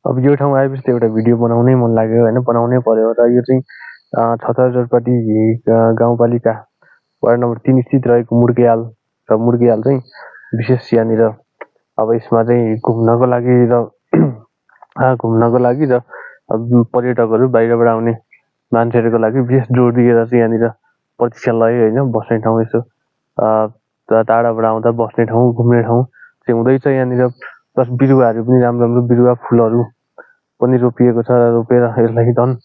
अब यो ठाउँ आएपछि एउटा भिडियो बनाउनै मन लाग्यो हैन, बनाउनै पर्यो र यो चाहिँ छत्रजरपटी गाउँपालिका वार्ड नम्बर 3 स्थित रहेको मुर्गेयाल र मुर्गेयाल चाहिँ विशेष यहाँनिर अब यसमा चाहिँ घुम्नको लागि र पर्यटकहरू बाहिरबाट आउने मान्छेहरूको लागि विशेष जोड दिएर चाहिँ यहाँनिर प्रतीक्षालय हैन, बस्ने ठाउँ, यसो टाढाबाट आउँदा बस्ने ठाउँ, घुम्ने ठाउँ चाहिँ हुँदैछ यहाँनिर। प्लस बिरुवाहरू पनि राम्रो बिरुवा फुलहरू पनि रोपिएको छ र रोपेर यसलाई झन्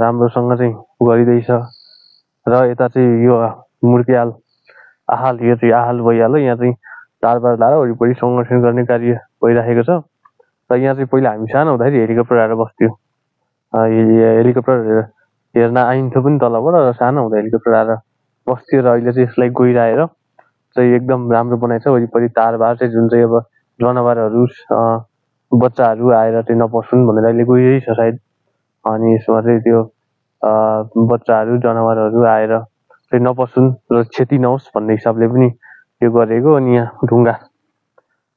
राम्रोसँग चाहिँ गरिँदैछ। र यता चाहिँ यो मुर्गेयाल आहाल, यो चाहिँ आहाल भइहाल्यो। यहाँ चाहिँ तारबार लाएर वरिपरि संरक्षण गर्ने कार्य भइराखेको छ। र यहाँ चाहिँ पहिला हामी सानो हुँदाखेरि हेलिकप्टर आएर बस्थ्यो, हेलिकप्टर हेर्न आइन्थ्यो पनि तलबाट, र सानो हुँदा हेलिकप्टर आएर बस्थ्यो। र अहिले चाहिँ यसलाई गइरहेर चाहिँ एकदम राम्रो बनाएछ। वरिपरि तारबार चाहिँ जुन चाहिँ अब जनावरहरू बच्चाहरू आएर चाहिँ नपस्छुन् भनेर अहिले गइरहेछ सायद। अनि यसमा चाहिँ त्यो बच्चाहरू जनावरहरू आएर चाहिँ नपस्छुन् र क्षति नहोस् भन्ने हिसाबले पनि यो गरेको। अनि यहाँ ढुङ्गा,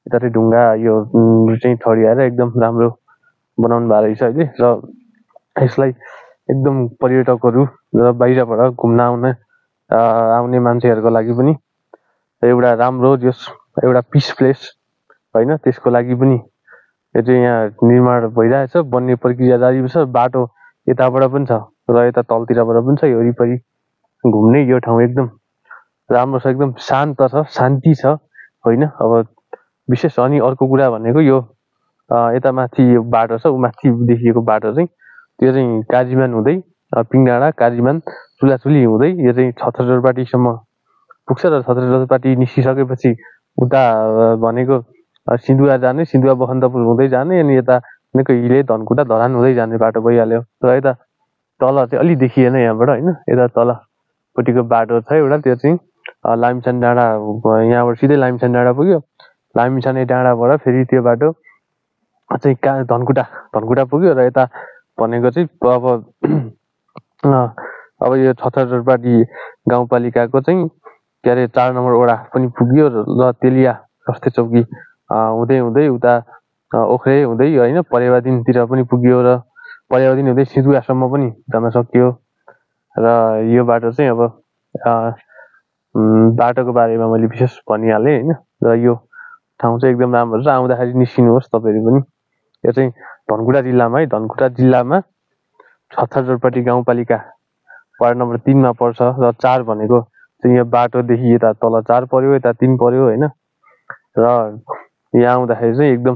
यता चाहिँ ढुङ्गा यो चाहिँ ठडियाएर एकदम राम्रो बनाउनु भएको रहेछ अहिले। र यसलाई एकदम पर्यटकहरू र बाहिरबाट घुम्न आउने मान्छेहरूको लागि पनि एउटा राम्रो एउटा पिस प्लेस हैन, त्यसको लागि पनि यो चाहिँ यहाँ निर्माण भइरहेछ, बन्ने प्रक्रिया जारी छ। बाटो यताबाट पनि छ र यता तलतिरबाट पनि छ। यो वरिपरि घुम्ने यो ठाउँ एकदम राम्रो छ, एकदम शान्त छ, शान्ति छ हैन। अब विशेष अनि अर्को कुरा भनेको यो यता माथि यो बाटो छ, माथि देखिएको बाटो चाहिँ त्यो चाहिँ काजीमान हुँदै पिङडाँडा, काजीमान, चुलाचुली हुँदै यो चाहिँ छत्रजरपाटीसम्म पुग्छ। र छत्रजरपाटी निस्किसकेपछि उता भनेको सिन्धुवा जाने, सिन्धुवा बसन्तपुर हुँदै जाने, अनि यता भनेको हिले, धनकुटा, धरान हुँदै जाने बाटो भइहाल्यो। र यता तल चाहिँ अलि देखिएन यहाँबाट हैन, यता तलपट्टिको बाटो छ एउटा, त्यो चाहिँ लामिछाने डाँडा, यहाँबाट सिधै लामिछाने डाँडा पुग्यो। लामिछाने डाँडाबाट फेरि त्यो बाटो चाहिँ धनकुटा पुग्यो। र यता भनेको चाहिँ अब यो छत्रजरपाटी गाउँपालिकाको चाहिँ के अरे 4 नम्बर वडा पनि पुग्यो। र तेलिया स्वास्थ्य चौकी हुँदै उता ओख्रे हुँदै हैन परेवादिनतिर पनि पुग्यो। र परेवादिन हुँदै सिधुवासम्म पनि जान सक्यो। र यो बाटो चाहिँ अब बाटोको बारेमा मैले विशेष भनिहालेँ हैन। र यो ठाउँ चाहिँ एकदम राम्रो छ, आउँदाखेरि निस्किनुहोस् तपाईँहरू पनि। यो चाहिँ धनकुटा जिल्लामा छत्रजरपाटी गाउँपालिका वार्ड नम्बर 3 मा पर्छ। र 4 भनेको चाहिँ यो बाटोदेखि यता तल 4 पर्यो, यता 3 पर्यो हैन। र यहाँ आउँदाखेरि चाहिँ एकदम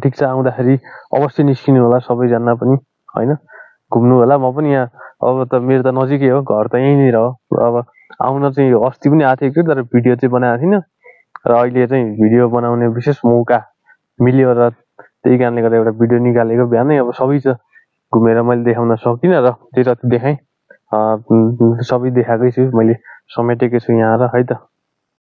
ठिक छ, आउँदाखेरि अवश्य निस्किनु होला सबैजना पनि हैन, घुम्नु होला। म पनि यहाँ अब त मेरो त नजिकै हो, घर त यहीँनिर हो। अब आउन चाहिँ अस्ति पनि आएको थियो तर भिडियो चाहिँ बनाएको थिइनँ। र अहिले चाहिँ भिडियो बनाउने विशेष मौका मिल्यो र त्यही कारणले गर्दा एउटा भिडियो निकालेको बिहानै। अब सबै छ घुमेर मैले देखाउन सकिनँ, र जे जति देखाएँ सबै देखाएकै छु मैले, समेटेकै छु यहाँ र है त।